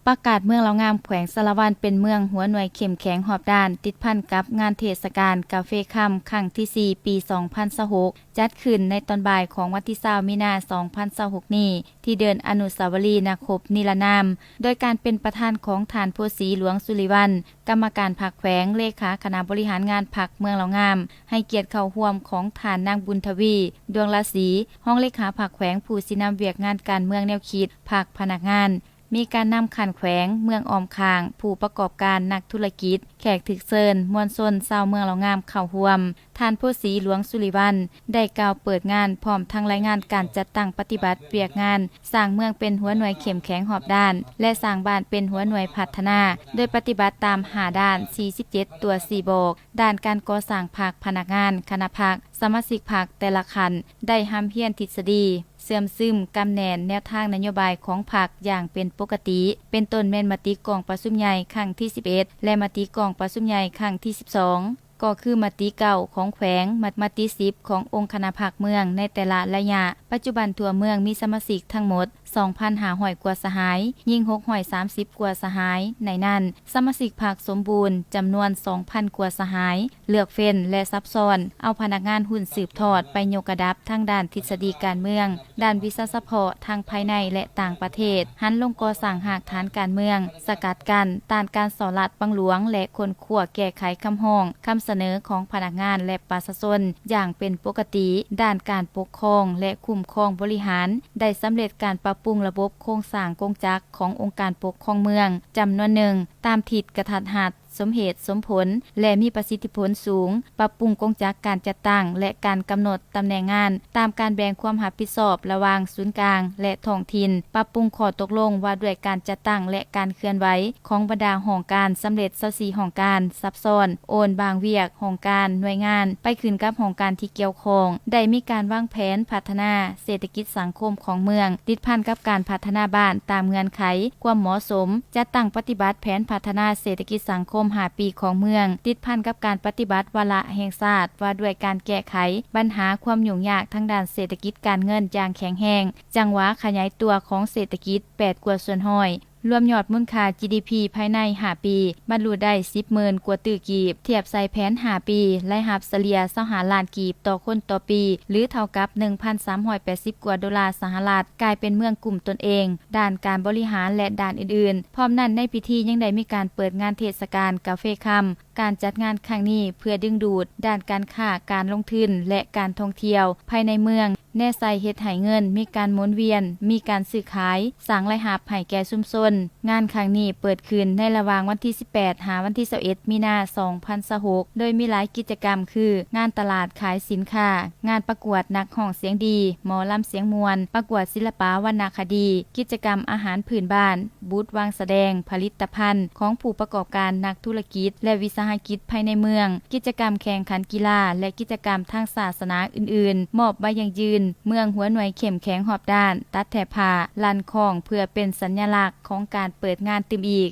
ປະກາດເມືອງເລົ່າງາມ ແຂວງສາລະວັນ ເປັນເມືອງຫົວໜ່ວຍເຂັ້ມແຂງຮອບດ້ານ ຕິດພັນກັບງານເທດສະການກາເຟຄຳຄັ້ງທີສີ່ ປີສອງພັນຊາວຫົກ ຈັດຂຶ້ນໃນຕອນບ່າຍຂອງວັນທີຊາວ ມີນາ ສອງພັນຊາວຫົກນີ້ ທີ່ເດີ່ນອະນຸສາວະລີນາຄົບນິລະນາມ ໂດຍການເປັນປະທານຂອງທ່ານ ໂພສີ ຫຼວງສຸລິວັນ ກຳມະການພັກແຂວງ, ເລຂາຄະນະບໍລິຫານງານພັກເມືອງເລົ່າງາມ, ໃຫ້ກຽດເຂົ້າຮ່ວມຂອງທ່ານນາງ ບຸນທະວີ ດວງລາສີ ຮອງເລຂາພັກແຂວງ ຜູ້ຊີ້ນຳວຽກງານການເມືອງແນວຄິດພັກພະນັກງານ, ມີການນຳຂັ້ນແຂວງ, ເມືອງອ້ອມຂ້າງ, ຜູ້ປະກອບການ, ນັກທຸລະກິດ, ແຂກຖືກເຊີນ, ມວນຊົນຊາວເມືອງເລົ່າງາມເຂົ້າຮ່ວມ. ທ່ານ ໂພສີ ຫຼວງສຸລິວັນ ໄດ້ກ່າວເປີດງານ ພ້ອມທັງລາຍງານການຈັດຕັ້ງປະຕິບັດວຽກງານ ສ້າງເມືອງເປັນຫົວໜ່ວຍເຂັ້ມແຂງຮອບດ້ານ ແລະ ສ້າງບ້ານເປັນຫົວໜ່ວຍພັດທະນາ ໂດຍປະຕິບັດຕາມຫ້າດ້ານ ສີ່ສິບເຈັດຕົວຊີ້ບອກ, ດ້ານການກໍ່ສ້າງພັກ, ພະນັກງານ, ຄະນະພັກ, ສະມາຊິກພັກແຕ່ລະຂັ້ນ ໄດ້ຮ່ຳຮຽນທິດສະດີ, ເຊື່ອມຊຶມ, ກຳແໜ້ນແນວທາງນະໂຍບາຍຂອງພັກຢ່າງເປັນປົກກະຕິ, ເປັນຕົ້ນແມ່ນມະຕິກອງປະຊຸມໃຫຍ່ຄັ້ງທີສິບເອັດ ແລະ ມະຕິກອງປະຊຸມໃຫຍ່ຄັ້ງທີສິບສອງ ກໍຄືມະຕິເກົ້າຂອງແຂວງ, ມະ ມະຕິສິບຂອງອົງຄະນະພັກເມືອງໃນແຕ່ລະໄລຍະ. ປັດຈຸບັນທົ່ວເມືອງມີສະມາຊິກທັງໝົດ ສອງພັນຫ້າຮ້ອຍກວ່າສະຫາຍ, ຍິງ ຫົກຮ້ອຍສາມສິບກວ່າສະຫາຍ, ໃນນັ້ນ ສະມາຊິກພັກສົມບູນຈຳນວນ ສອງພັນກວ່າສະຫາຍ, ເລືອກເຟັ້ນ ແລະ ສັບຊ້ອນ ເອົາພະນັກງານຮຸ່ນສືບທອດໄປຍົກລະດັບທາງດ້ານທິດສະດີການເມືອງ, ດ້ານວິຊາສະເພາະທັງພາຍໃນ ແລະ ຕ່າງປະເທດ, ຫັນລົງກໍ່ສ້າງຮາກຖານການເມືອງ, ສະກັດກັ້ນ, ຕ້ານການສໍ້ລາດບັງຫຼວງ ແລະ ຄົ້ນຄວ້າແກ້ໄຂຄຳຮ້ອງ, ຄຳສະເໜີຂອງພະນັກງານ ແລະ ປະຊາຊົນຢ່າງເປັນປົກກະຕິ, ດ້ານການປົກຄອງ ແລະ ຄຸ້ມຄອງບໍລິຫານ ໄດ້ສຳເລັດການປັບປຸງລະບົບໂຄງສ້າງກົງຈັກຂອງອົງການປົກຄອງເມືອງຈຳນວນໜຶ່ງ ຕາມທິດກະທັດຮັດ, ສົມເຫດສົມຜົນ ແລະ ມີປະສິດທິຜົນສູງ, ປັບປຸງກົງຈັກການຈັດຕັ້ງ ແລະ ການກຳນົດຕຳແໜ່ງງານ ຕາມການແບ່ງຄວາມຮັບຜິດຊອບລະຫວ່າງສູນກາງ ແລະ ທ້ອງຖິ່ນ, ປັບປຸງຂໍ້ຕົກລົງວ່າດ້ວຍການຈັດຕັ້ງ ແລະ ການເຄື່ອນໄຫວຂອງບັນດາຫ້ອງການສຳເລັດ ຊາວສີ່ຫ້ອງການ, ສັບຊ້ອນ, ໂອນບາງວຽກ, ຫ້ອງການ, ໜ່ວຍງານ ໄປຂຶ້ນກັບຫ້ອງການທີ່ກ່ຽວຂ້ອງ, ໄດ້ມີການວາງແຜນພັດທະນາເສດຖະກິດສັງຄົມຂອງເມືອງ ຕິດພັນກັບການພັດທະນາບ້ານຕາມເງື່ອນໄຂຄວາມເໝາະສົມ, ຈັດຕັ້ງປະຕິບັດແຜນພັດທະນາເສດຖະກິດສັງຄົມຫ້າປີຂອງເມືອງ ຕິດພັນກັບການປະຕິບັດວາລະແຫ່ງຊາດວ່າດ້ວຍການແກ້ໄຂບັນຫາຄວາມຫຍຸ້ງຍາກທາງດ້ານເສດຖະກິດການເງິນຢ່າງແຂງແຮງ, ຈັງຫວະຂະຫຍາຍຕົວຂອງເສດຖະກິດ ແປດກວ່າສ່ວນຮ້ອຍ, ລວມຍອດມູນຄ່າ ຈີດີພີ ພາຍໃນຫ້າປີ ບັນລຸໄດ້ສິບໝື່ນກວ່າຕື້ກີບ, ທຽບໃສ່ແຜນຫ້າປີ, ລາຍຮັບສະເລ່ຍຊາວຫ້າລ້ານກີບຕໍ່ຄົນຕໍ່ປີ ຫຼື ເທົ່າກັບໜຶ່ງພັນສາມຮ້ອຍແປດສິບກວ່າໂດລາສະຫະລັດ, ກາຍເປັນເມືອງກຸ້ມຕົນເອງ ດ້ານການບໍລິຫານ ແລະ ດ້ານອື່ນໆ. ພ້ອມນັ້ນ, ໃນພິທີຍັງໄດ້ມີການເປີດງານເທດສະການກາເຟຄຳ. ການຈັດງານຄັ້ງນີ້ເພື່ອດຶງດູດດ້ານການຄ້າ, ການລົງທຶນ ແລະ ການທ່ອງທ່ຽວພາຍໃນເມືອງ, ແນໃສ່ເຮັດໃຫ້ເງິນມີການໝູນວຽນ, ມີການຊື້ຂາຍ, ສ້າງລາຍຮັບໃຫ້ແກ່ຊຸມຊົນ. ງານຄັ້ງນີ້ເປີດຂຶ້ນໃນລະຫວ່າງວັນທີສິບແປດ ຫາວັນທີຊາວເອັດ ມີນາ ສອງພັນຊາວຫົກ ໂດຍມີຫຼາຍກິດຈະກຳຄື ງານຕະຫຼາດຂາຍສິນຄ້າ, ງານປະກວດນັກຮ້ອງສຽງດີ, ໝໍລຳສຽງມ່ວນ, ປະກວດສິລະປະວັນນະຄະດີ, ກິດຈະກຳອາຫານພື້ນບ້ານ, ບູດວາງສະແດງຜະລິດຕະພັນຂອງຜູ້ປະກອບການ, ນັກທຸລະກິດ ແລະ ວິສາຫະກິດພາຍໃນເມືອງ, ກິດຈະກຳແຂ່ງຂັນກິລາ ແລະ ກິດຈະກຳທາງສາສະໜາອື່ນໆ, ມອບໃບຢັ້ງຢືນເມືອງຫົວໜ່ວຍເຂັ້ມແຂງຮອບດ້ານ, ຕັດແຖບຜ້າ, ລັນຄ້ອງ ເພື່ອເປັນສັນຍະລັກຂອງການເປີດງານຕື່ມອີກ.